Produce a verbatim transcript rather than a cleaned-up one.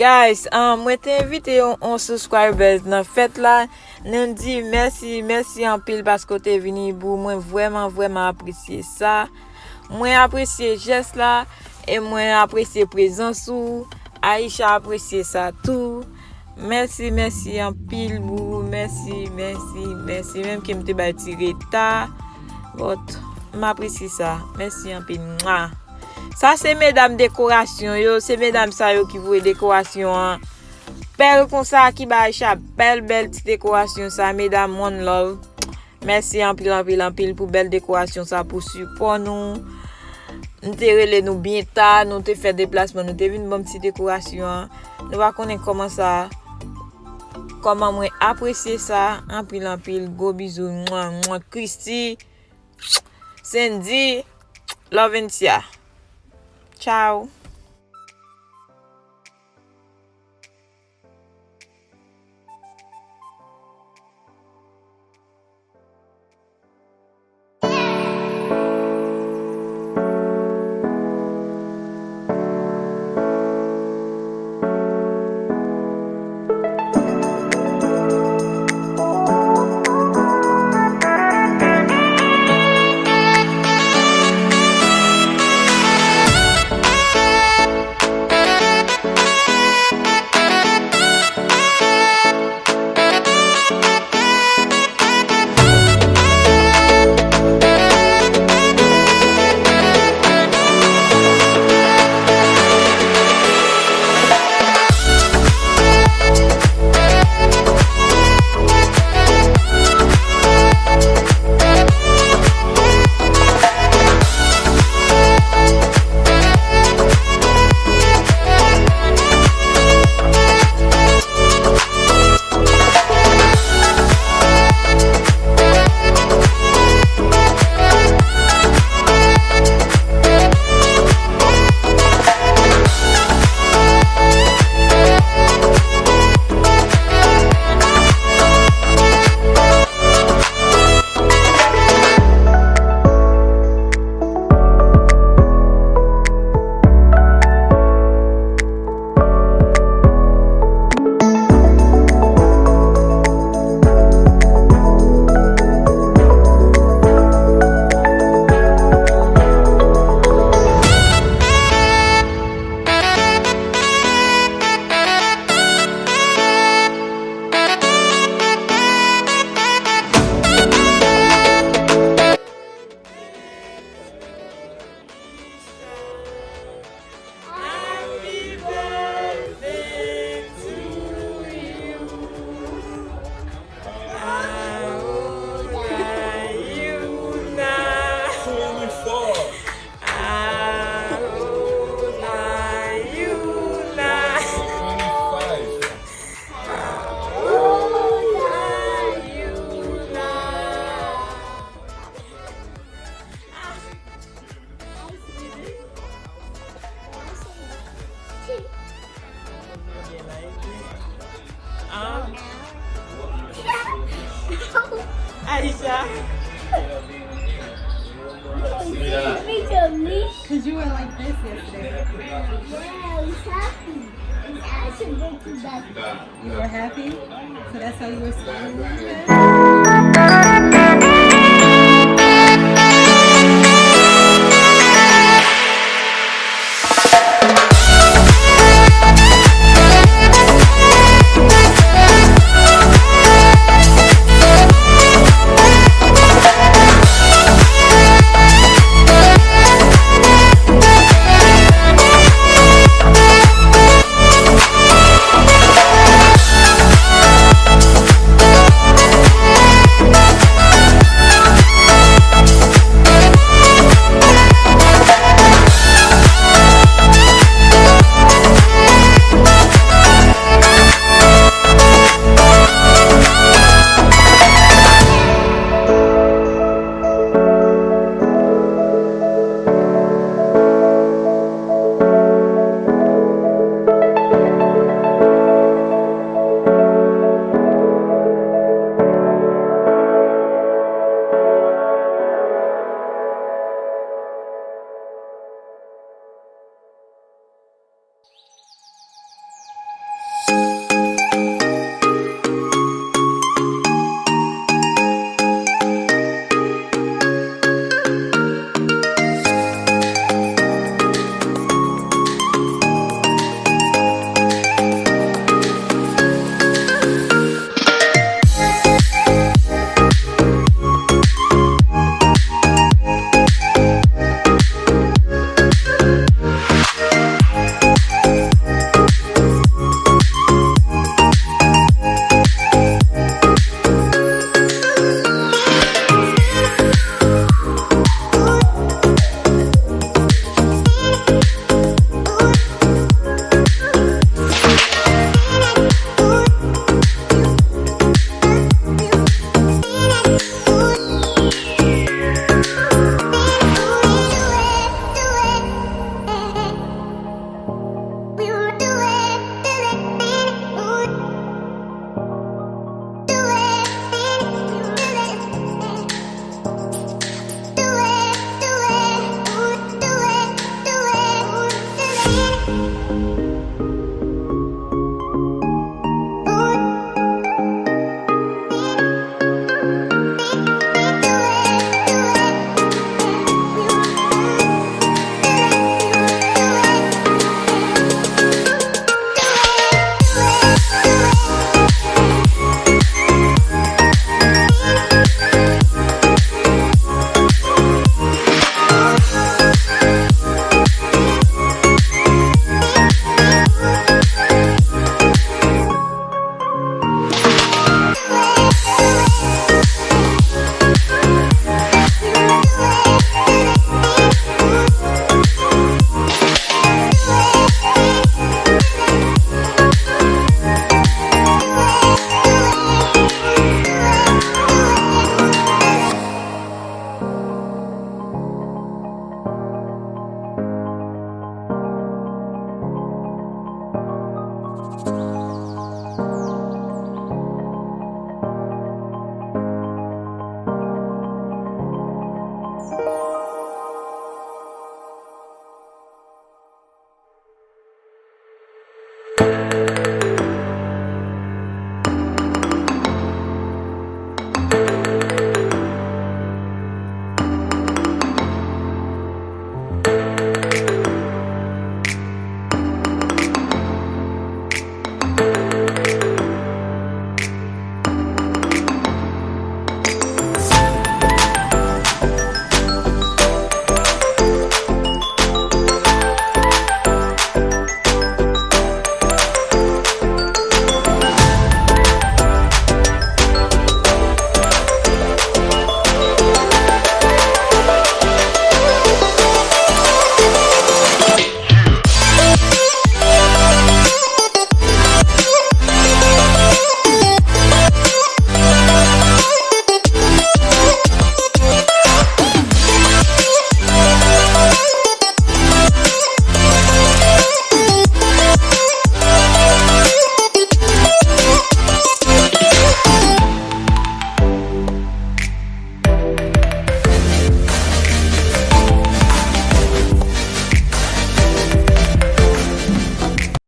Guys, um, mwen te envite yon, yon subscribers nan fèt la. Nou di mèsi, mèsi anpil paske w te vini boo. Mwen vrèman, vrèman apresye sa. Mwen apresye jès la e mwen apresye prezans ou. Aisha apresye sa tou. Mèsi, mèsi anpil boo. Mèsi, mèsi, mèsi. Menm ke m te bay ti reta. But, m apresye sa. Mèsi anpil. Mwa. Sa se medam dekorasyon yo, se medam sa yo ki voye dekorasyon an. Bèl konsa, ki bay Aisha bèl, bèl ti dekorasyon sa, medam, one love. Mèsi anpil, anpil, anpil pou bèl dekorasyon sa, pou sipò nou. Nou te rele nou byen ta, nou te fè deplasman, nou te vin ban m ti dekorasyon an. Nou pa konnen kòman sa, kòman mwen apresye sa, anpil, anpil, gwo bizou, mwa, mwa, Christy. Sandy, Lovencia. Ciao. Aisha. Because you were like this yesterday. Yeah, I was happy. I should go to that. You were happy? So that's how you were smiling like that?